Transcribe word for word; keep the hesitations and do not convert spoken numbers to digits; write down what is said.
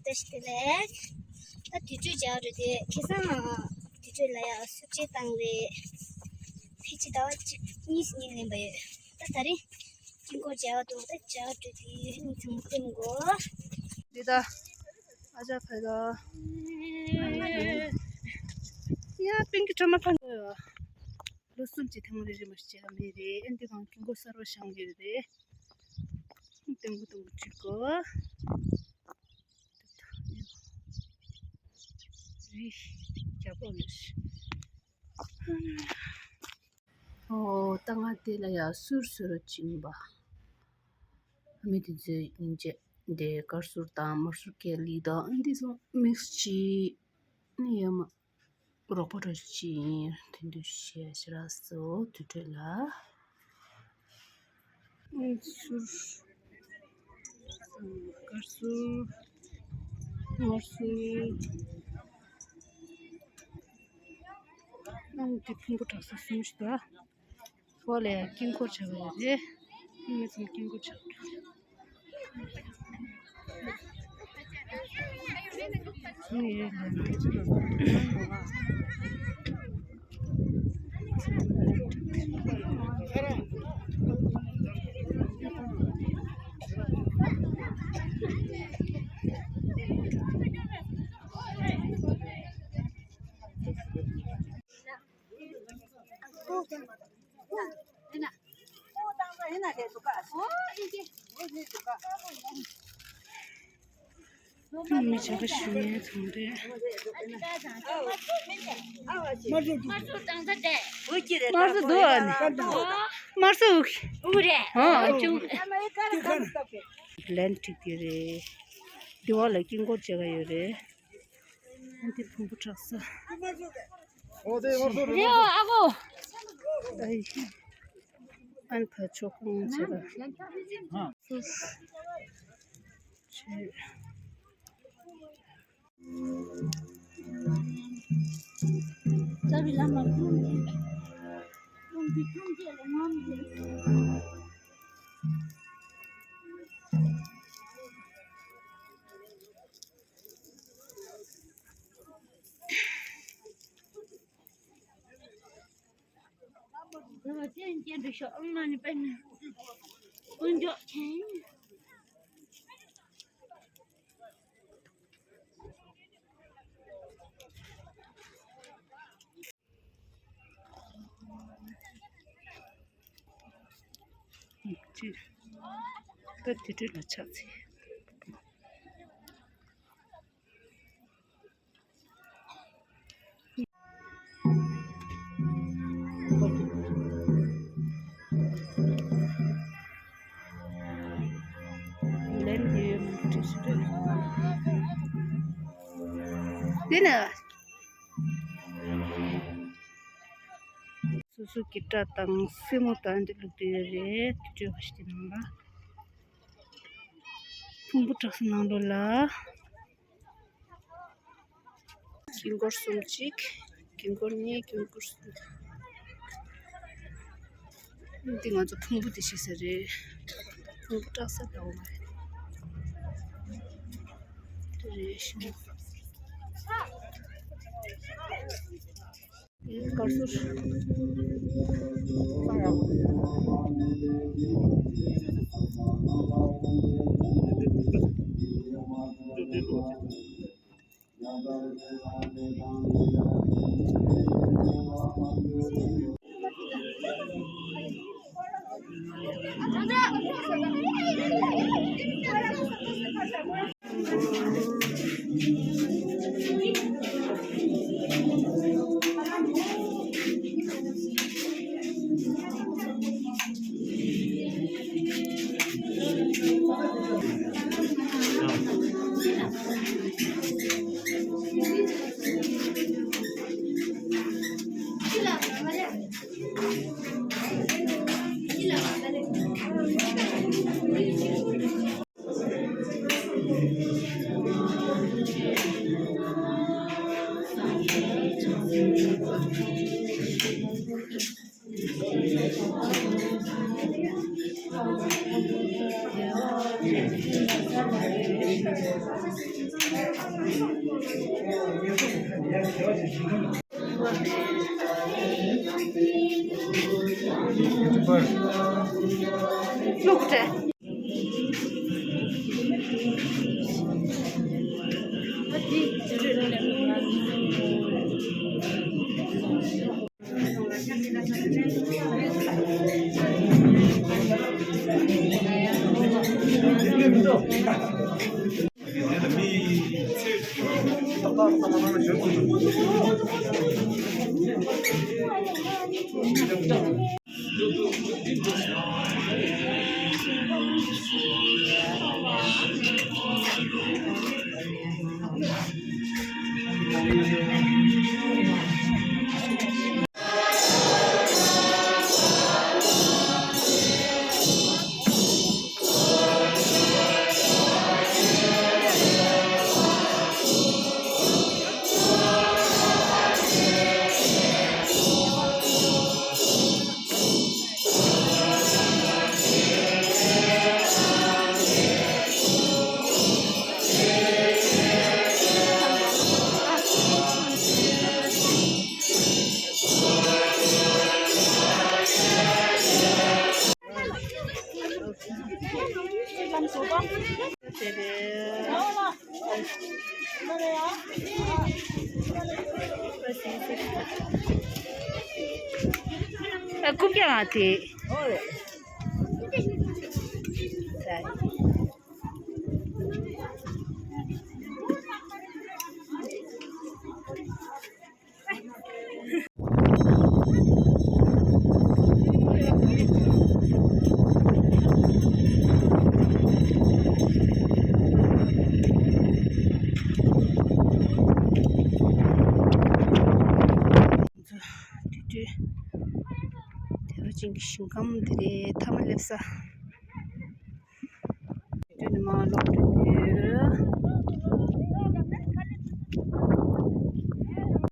བཀྲ་ཤིས་བདེ་ལེགས། ད་དུར་ཁྲོད་མཇལ་བ་འགྲོ་དུས་ཁ་སང་དུར་ཁྲོད་ལ་ཡ་གསུར་བྱེད་བཏང་རེད། ཕལ་ཆེར་ཟླ་བ་གཅིག་གཉིས་གཉིས་ལོན་པ་ཡོད། ད་ད་རིང་དཀྱིལ་འཁོར་མཇལ་བ་འགྲོ། ད་མཇལ་བ་འགྲོ་དུས་ནི་ཚང་མ་སྟོན་དགོས། འདི་ད་ཨ་ཅག་ཕ་ག་ཡ་པིང་གི་ཁྲོ་མ་ཕང་གི་ཡོད། ལོ་གསུམ་གྱི་ཐེངས་རེ་རེ་མ་ཞིག་བྱེད་ཀ་མེད་རེད། ཨེ་འདི་གང་དཀྱིལ་འཁོར་གསར་བ་བཞེངས་ཡོད་རེད། སྟོན་གོ་སྟོན་གོ་བྱེད་དགོས། རི་རྒྱ་པོ་ཡོད། ཨོ་ད་ང་དེ་ལ་ཡ་གསུར་གསུར་བྱིན་པ། མི་དེ་ཚོས་སྙིང་རྗེ་འདི་དཀར་གསུར་དང་དམར་གསུར་གྱི་ལི་དང་འདི་ཚོ་མིག་སི་ནི་ཡ་མ། རོགས་པ་འདྲ་ཅིག་ཡིན། དེ་འདུག་བཤད་ཤེས་ར་སོ་དུར་ཁྲོད་ལ། གསུར། དཀར་གསུར། དམར་གསུར། ཨང་དེ་ཕུང་པོ་གྲགས་ས་གསུམ་ཞིག་འདུག་འོག་ལ་ཡང་དཀྱིལ་འཁོར་བྱ་བ་ཡོད་རེད། མི་ཚང་དཀྱིལ་འཁོར་བྱ་བ་རེད། མི་བྱ་བ་ཞུ་ཡས་ཚང་རེད། དམར་གསུར་འདུག་ཨ་ནི། དམར་གསུར་འུག་རེད། ཨ་ཅུང་། ལན་ཁྲིག་དེ་རེད། དེ་བ་ལ་དཀྱིལ་འཁོར་བྱེད་ཀ་ཡོད་རེད། ཨ་འདི་ཕུང་པོ་གྲགས་ས། ཨོ་དེ་དམར་གསུར་རེད། ཨ་གོ། ཨ་ཕ་ཆོག་ཁོང་ཚེ་ལ། ཅི། ད་དེ་འདྲ་ལ་ཆགས་ཚེ། ལན་ཡོད་མི་འདུག་ཅི་ཞིག་རེད། དེ་ནས། སོ་སོ་གི་སྐྲ་དང་སེན་མོ་དང་འདི་བླུགས་བསྡད་ཡོད་རེད། དེ་བྲོས་པ་ཞིག་གི་ནང་ལ། ཕུང་པོ་གྲགས་ས་ནང་ལོགས་ལ། དཀྱིལ་འཁོར་གསུམ་གཅིག་དཀྱིལ་འཁོར་གཉིས། དཀྱིལ་འཁོར་གསུམ། འདི་ང་ཚོ་ཕུང་པོ་དེ་ཤེས་ས་རེད། ཕུང་པོ་གྲགས་ས་ལ་འོང་བ་རེད། དེ་རེད་ཤི། དཀར་གསུར། ལུག་སྤྲད། ཨ། རྐུབ་བཀྱག་ང་དེ། དེ་དུས་དེ་རུ་ཅིང་གི་ཞིང་ཁམས་དེ་རེད། ཐ་མ་སླེབས་ས། དེ་ནི་མ་ལོག་རེད།